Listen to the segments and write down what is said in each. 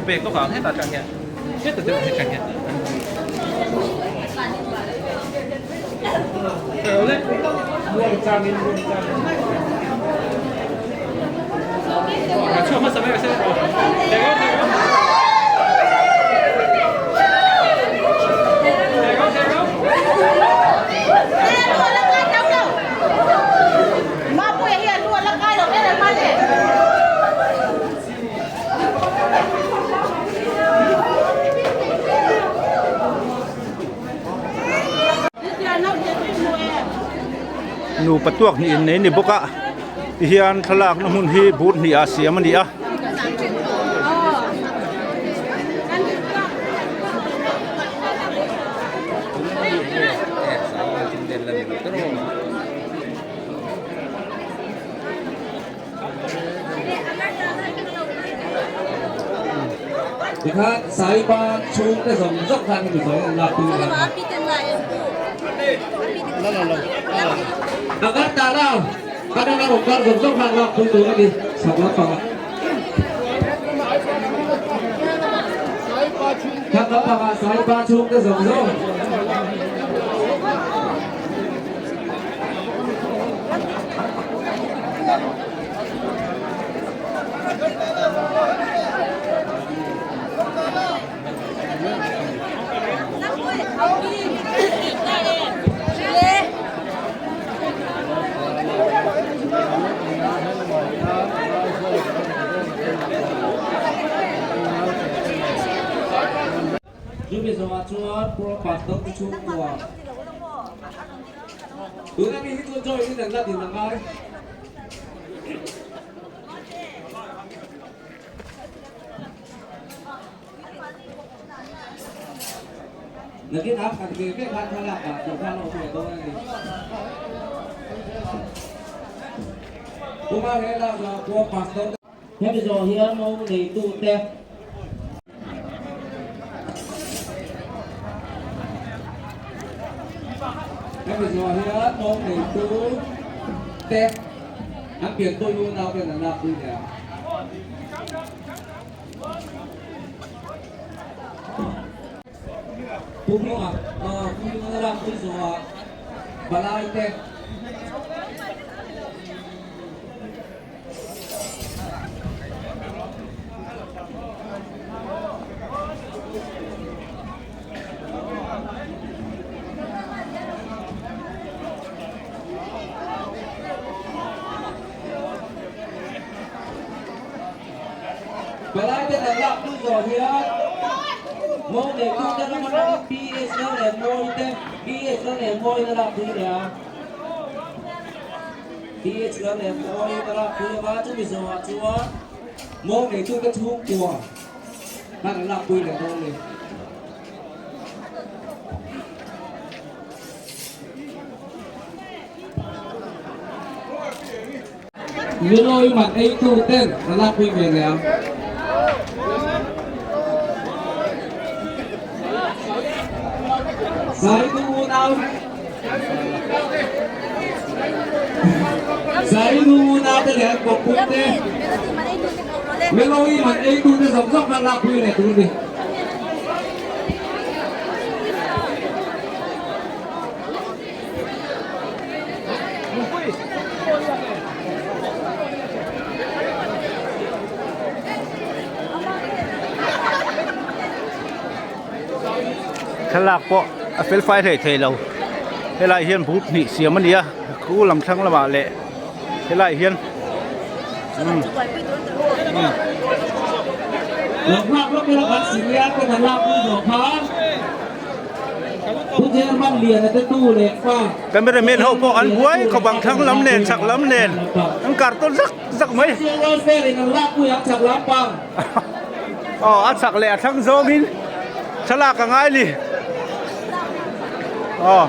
pek lawk ang hetah atang hian hetah deuh atang hian chhuak hmasa mai se Nupa tuak hnih in nei ni bawk a tihian thlalakna hmun hi but hnih ah siam a ni a. Tikhan Saiba chhungte zawng zawng khan hemi zawng an lak pui ang a. A kar ta lo, a dang a rawn kar zawng zawng khan lak pui tur a ni chhak lampangah. Chhak lampangah Saiba chhungte zawng zawng. Chumi zawhah chuan Pro Pastor te chhungkua tuna mi hi chu join in an la din a ngai. Nakin a khat ve ve khan thlalak ah tih kha a lo awm leh dawn a ni. Tuma he lak zawhah Pro Pastor te. Hemi zawh hian mo neitute. Hemi zawh hian mo neitu te an pianpui unau ten an lakpui leh ang. Pu Hminga, Pu Hminga lakpui zawhah palai te. Palai te kan lak pui zawh hian mo neitu te ram atangin PS lo leh Mawi te PS lo leh Mawi na lak pui leh a. TH lo leh mawi ka lak pui anga chumi zawhah chuan maw neitu te chhungkua khan an lak pui leh dawn a ni. Milawi man eitu ten an lak pui ve leh ang. Zaitu unau Zaitu unau te leh an kawppui te Milawi man eitu te zawng zawng khan lak pui leh tur a ni. Thlalak pawh a fel fai hlei thei lo helai hian but hnih siam a ni a khu lam thlang lamah leh helai hian umm Camera man ho pawh an buai khawp ang thlang lam nen chhak lam nen an kar tawn zak zak mai aw a chhak leh a thlang zawngin thlalak a ngai ni aw.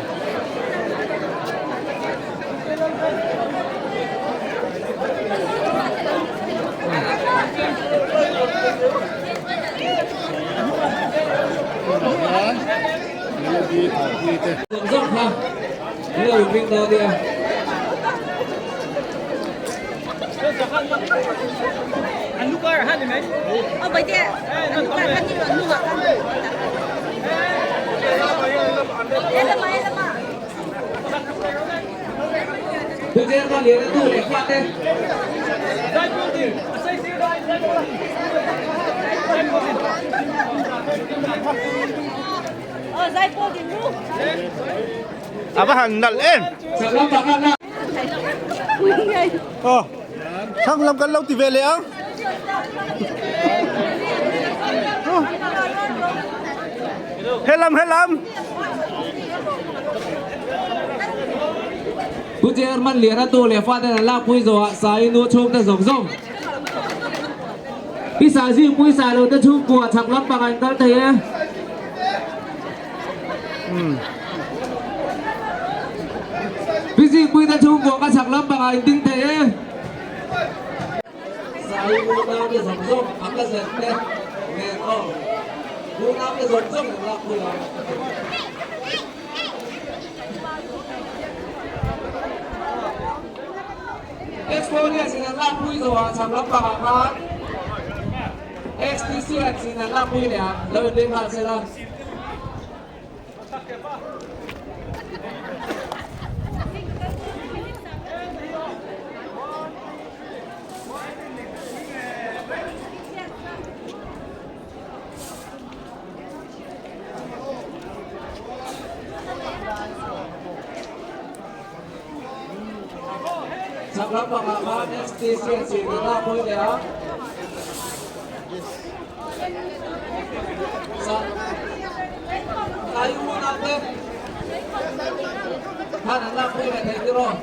A va han nalh em. Aw thlang lam kan lo ti ve leh ang. Helam helam. Pu Chairman Liana tu leh fate an lakpui zawhah Sai nu chhungte zawng zawng Pi Saizingpui Sailo te chhungkua chhak lampang an kal thei e. Pi Zingpui te chhungkua ka chhak lampang ah in ding thei e. Sai unau te zawng zawng a ka zen te nen aw unau te zawng zawng an lakpui ang. Exponents in an lakpui zawhah chhak lampangah khan XTCX in an lakpui leh a, lo inring nghal se la. Chak lampangah khan STC an chih ve ta pawh leh a. Sai unau te khan an lakpui leh thei tiraw.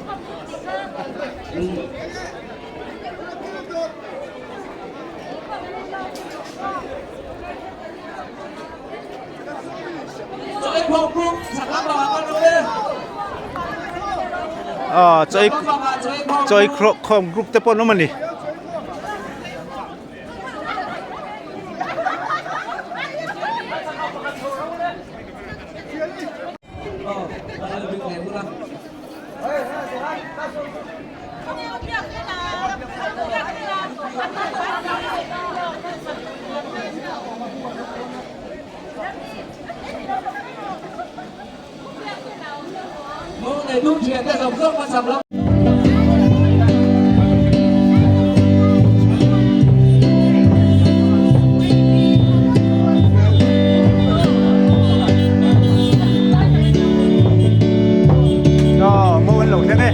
Aw chawi chawi khawm group te pawh an awm a ni. Aw mo an lo thleng e.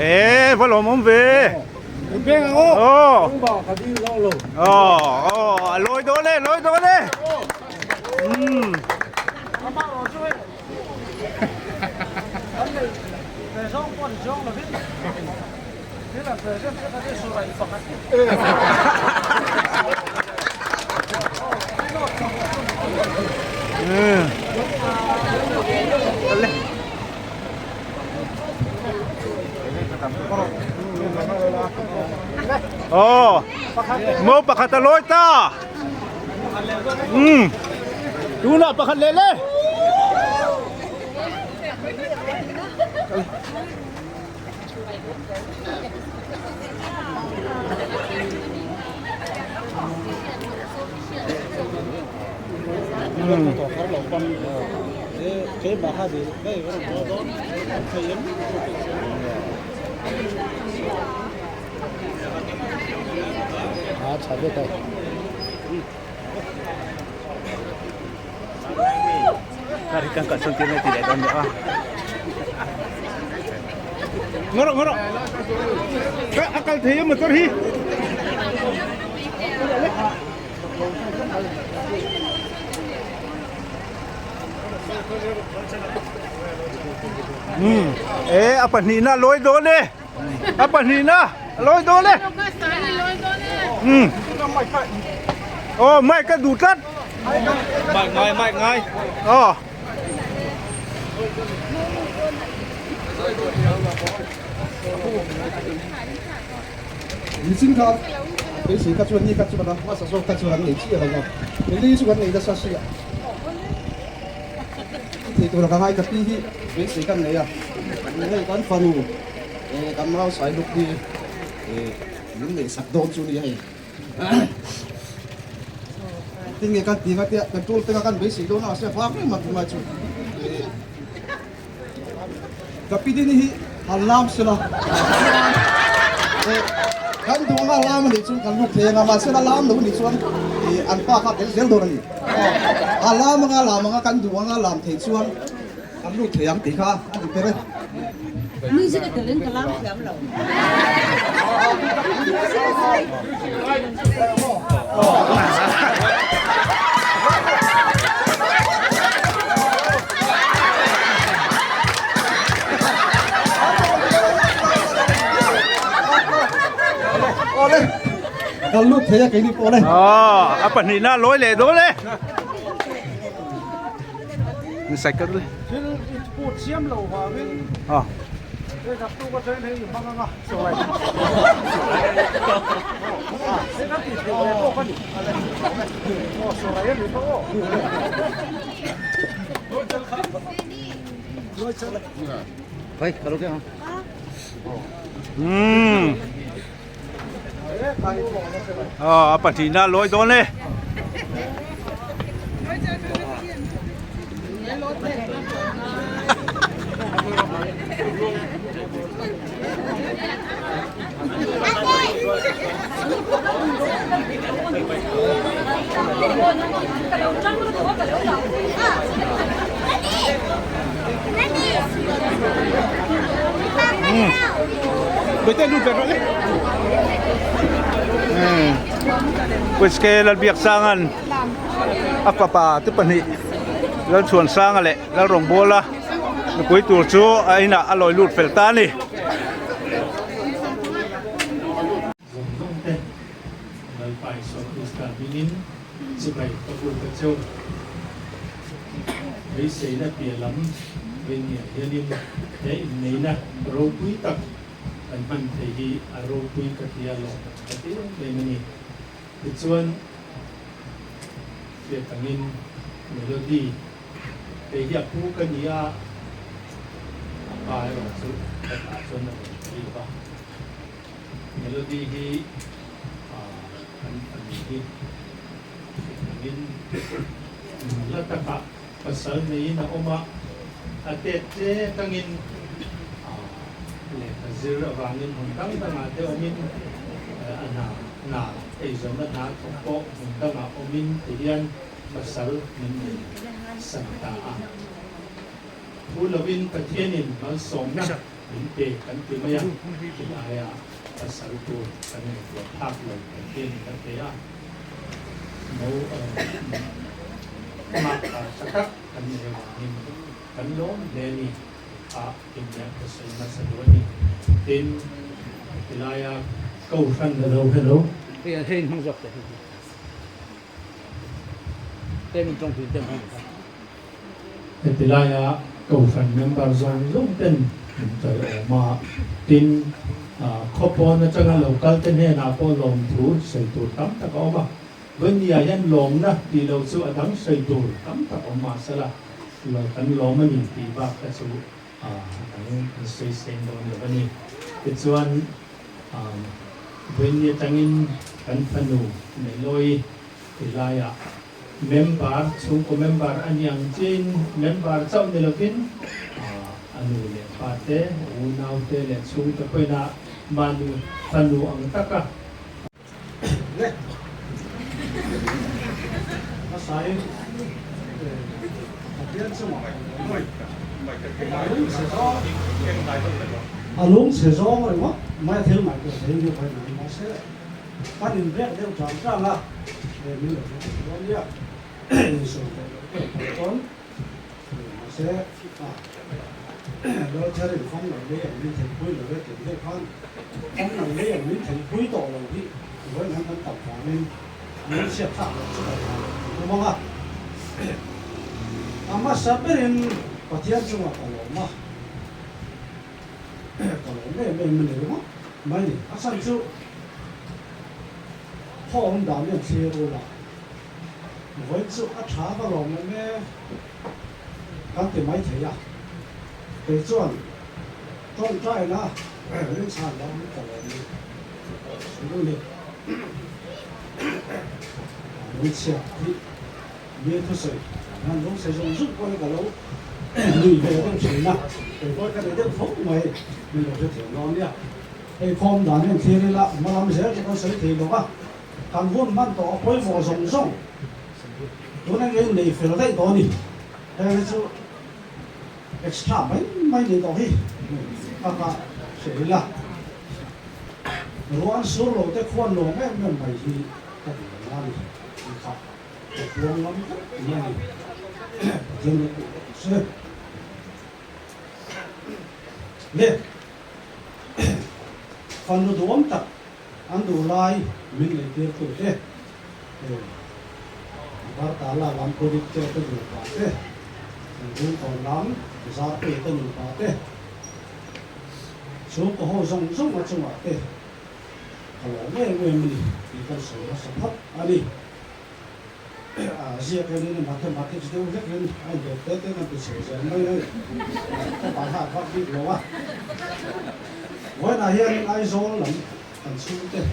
E va lawm awm ve aw aw a lawi dawn e lawi dawn e umm Aw mo pakhat a lawi ta umm tunah pakhat leh le. A tha vek a. Car hi kan kalhsawn tir mai tih leh dawn nia a. Ngaw rawh ngaw rawh. A kal thei a motor hi. E a pahnihna lawi dawn e a pahnihna lawi dawn e aw mic ka duh tlat mic ngai mic ngai aw Nichin kha beisei kha chuan ni kha chuan a hmasa zawk kha chuan an nei chiah lo va, Lily chu kan nei nasa si a, i thei tura ka ngai ka pi hi beisei kan nei a, hei kan fanu kan nau Sailuk hi min neihsak dawn chu nia hei. Tinge kan ti nga tia petrol te kha kan beisei dawn a mahse a vang reng a tunlai chu. Ka pi dini hi han lam sela chuan kan duh anga lam anih chuan kan lut thei anga mahse la lam lo anih chuan an pa kha tel zel dawn a ni. A lam anga lam anga kan duh anga lam thei chuan kan lut thei ang tih kha a ni ber e. Music a tel in ka lam thiam lo. Awle, kan lut thei a keini pawh le. Aw, a pahnihna lawi leh dawn e. Cycle le. Thil put siam lo vangin Aw. Hei naktuk atangin hei i hmang anga. Hei kan tih theih ve tawk a ni. Aw, sawi a ni tawh aw. Umm. Aw, a pahnihna lawi dawn e. Whiskey Lalbiaksanga'n a fapa te pahnih Lalchhuansanga leh Lalrawngbawla nupui tur chu a inah a lawi lut fel ta a ni. Zawng zawng te Lalpa Isua Krista hmingin chibai ka buk a cheu. Beiseina piah lam rinniah hianin he inneihna ropui tak kan hman thei hi a ropui ka ti a lawm ka ti em em a ni. Tichuan hriat angin melody kei hi a pu ka ni a, a pa erawh chu ka tah chuan a rawn thei lo va. Melody hi kan fanu hi hriat angin nula takah pasal neiin a awm a, a tet tle atangin lehkha zir avangin hmun dang dangah te awmin a hna hna eizawnna hna thawk pawh hmun dangah awmin tihian pasal min nei san ta a. Thu lovin Pathianin malsawmna Min pe kan ti mai a, tilaia pasal tur kan ngaihtuah phak lo kan ti a ni ka pe a, no mah tha tak kan nei avangin kan lawm hle a ni a inneih ka sawi hmasa duh a ni. Tin, tilaia Kohhran Hello hello. Hei hei in hmang zawk teh hei hi. Tem in tawng thin tem hmang kha. Heti laia Kohhran member zawng zawng ten min tawiawm a, tin, khaw pawn atanga lo kal te hnenah pawh lawmthu sawi tur tam tak a awm a. Vawinia hian lawmna tih loh chu a dang sawi tur tam tak awm mahsela, kan lawm a ni tih bak kha chu a dang kan sawi seng dawn lo a ni. Tichuan, Vawinia atangin kan fanu Meloi ti laiah Member, chhungkaw member a ni ang chiin member chauh ni lovin a nu leh pa te, unau te leh chhungte pawhin a Mahni fanu ang taka. A lungchhe zawng ringawt mai a thil ngaihtuah thei ni hawi mai mahse kan inrek deuh tang tang a, min lo hre thei dawn nia insawi theih loh pawh kan tawn mahse Laltharin fam lo lei ang min theihpui lo e tih deuh khan fam lo lei ang min theihpui tawh lo hi vawiin han kan tam vangin min chhiat thlak loh chu kan hlau loh kan awm ang a. A hmasa berin Pathian chungah ka lawm a, ka lawm em em a ni ringawt mai ni. A chhan chu khaw awm dan hian thlir ula vawiin chu a tha ka lawm em e. Kan ti mai thei a, kei chuan tawngtaina rinchhan lam ka lawm ni chu ni. Lungchhiat hi mi thusawi nan lungchhe zawng zawng pawhin ka lo nui ve deuh thin a, kei pawh ka ni deuh fo mai min lo hrethiam lo ania. Hei khawm dan hian thlir ila hmalam zel chu kan sawi thei lo va, kan hun hman tawh a pawimawh zawng zawng. Tuna ngei nei fel daih tawh a ni. Heng hi chu extra mai mai ni tawh hi ka ka hre ila. Ruan sur lo te khuan nuam em em mai hi ka duh lo a ni. Tih kha ka puang ngam vek mai a ni. Pathian ropui ka ti se. Le fanu duhawm tak an duh lai min neihtir tu te. Bartala lam Kudik te ka nupa te, Rungkawn lam Zarpui ka nupa te, chhungkaw ho zawng zawng a chungah te ka lawm em em a ni tih kan sawi hmasa phawt a ni. A ziak hianin mathematics deuh hlekin a indawt te te kan ti chho zel mai a, ka pai hak vak bik lo a. Vawiinah hianin Aizawl lam kan chhungte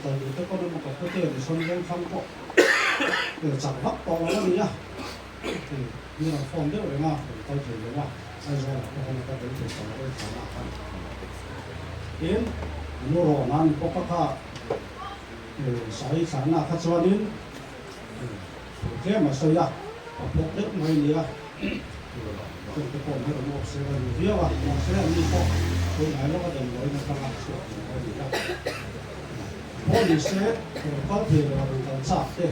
Kal duh te pawn emaw ka khawte ni sawn veng thlang pawh chak vak tawh lo a ni a, mi rawn phone deuh reng a, rawn kal thei lo a, Aizawl ah pawh khan ka tel thei ta lo e thlan ah khan. Tin, nu rawn an bawk a kha Sai thlan ah kha chuanin thu tlem a sawi a, ka phawk deuh mai a ni a, chung te pawh hi rawn awk sel a ni viau a, mahse an ni pawh tunhnai lawka damdawiin atanga chhuah tur a ni a. Pawh ni se rawn kal thei lo a rawn kal chak te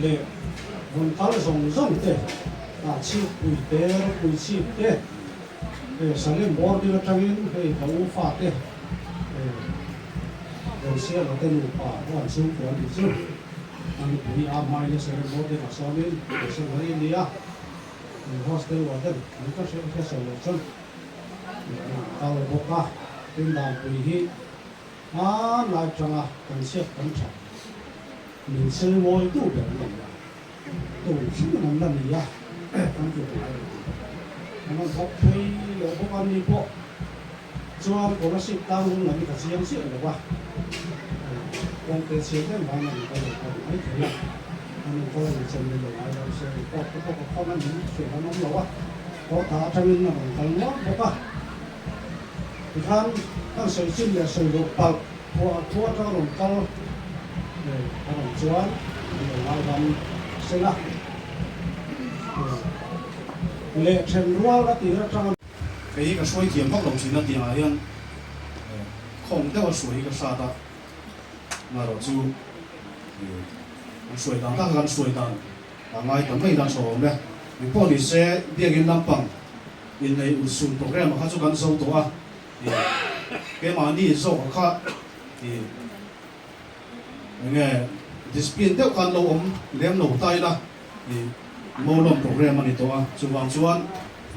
leh rawn kal zawng zawng te ah chhip pui te ropui chhip te Salem boarding atangin hei ka u fa te rawn siam a te nupa pawh an chhungkua a nih chu a nupui a hmai leh Salem boarding ah sawmin missionary a ni a hostel warden an ka hriat hre sawi loh chuan an kal bawk a tin danpui hi Hmanlai tanga kan chhiat kan that min cheimawitu ber an ni a, tun thlengin an la ni a, kan tluk ngai lo tih an rawn thawk phei leh bawk a ni pawh chuan Kolasib tlang lung lam hi ka chiang chiah lo a, kawngte chhiat em vangin an kal lo pawh mai thei a, an inkal a ni chen min lo ngai lo se report te pawh ka khawn a min hrilh an awm lo a, kawrtha atangin a rawn kal nual bawk a. Tikhan kan sawi chin leh sawi loh palh phuah thu atanga rawn kal a rawn chuan an lo ngaidam seng a, leh then rual a tir atanga. Kei hi ka hruai thiam vak lo thin a tih ah hian khawng deuh a hruai hi ka hrat a, amaherawh chu an hruai dan tak a kan hruai dan a ngai ta mai dan sawi awm e. Engpawh ni se biakin lampang Inneih unsum program kha chu kan zo tawh a, ih keimahni zawk kha ih enge discipline deuh khan lo awm lem lo ta ila ih Molawm program a ni tawh a, chuvang chuan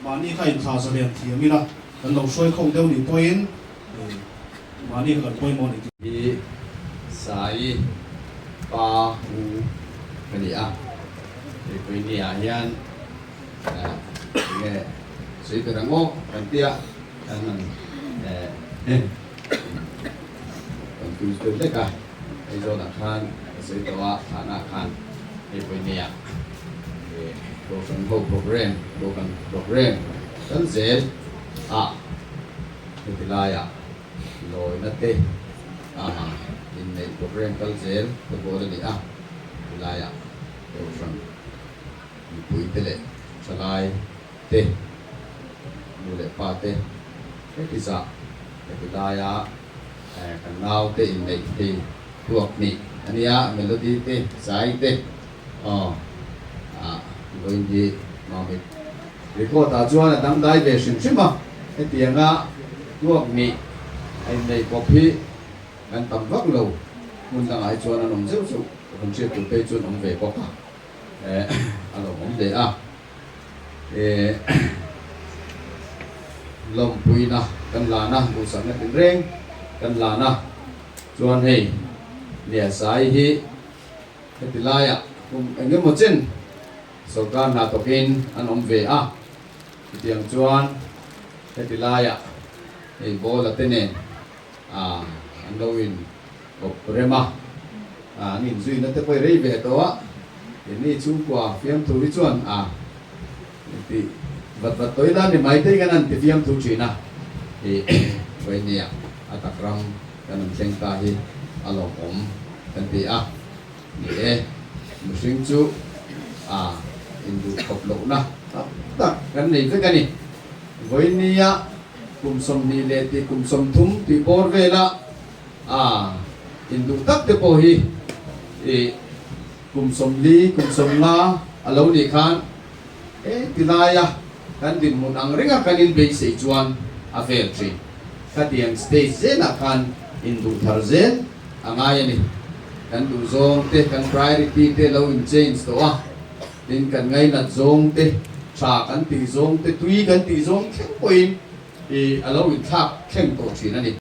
mahni kha inthla zalian thiam ila kan lo hruai khawng deuh nih pawhin ih mahni kha kan pawimawh a ni tih. Hi Sai Pa U ka ni a, keipui ni ah hian Enge sawi ber ang aw kan tia kan han confuse deuh hlek a, Aizawl ah khan ka sawi tawh a, Thana ah khan hei pawimawh Kohhran ho program, Kohhran program kan zel a heti laiah. Lawina te inneih program kal zel te pawh la ni a, tilaiah Kohhran mipui te leh thalai te, nu leh pa te heti zah heti laia kan nau te inneih hei tuak hnih a nia, melody te, zai te aw vawiin hi Mamit record ah chuan a dangdai ve hrim hrim a, hetianga tuak hnih a inneih bawk hi kan tam vak lo, hmun dangah hi chuan an awm zeuh zeuh kan hriat tur phei chuan awm ve bawk a, a lo awm leh a. Lawmpuina kan lan a, duhsakna tinreng kan lan a, chuan hei Liasai hi heti laiah kum eng emaw chen sorkar hna tawkin an awm ve a, chutiang chuan heti laiah hei Bawla te nen an lo in kawp rem a, an inzuina te pawh i rei ve tawh a, keini chhungkua fiamthu hi chuan a ti vat vat tawh ila ni mai te hian an ti fiamthu thin a, i Vainia a tak ram kan an thleng ta hi a lawmawm kan ti a, ni e, mihring chu a induh khawp lohna tak tak kan nei vek a ni, Vainia kum 20 leh tih kum 30 tih bawr vela A induh tak te pawh hi i kum 40, kum 50 a lo nih khan he ti laia kan dinhmun ang renga kan inbeisei chuan a vel thin. Khatiang stage zelah khan induh thar zel a ngai a ni. Kan duh zawng te, kan priority te lo in change tawh a, tin kan ngainat zawng te, tha kan tih zawng te, tui kan tih zawng thleng pawhin i a lo inthlak thleng tawh thin a ni.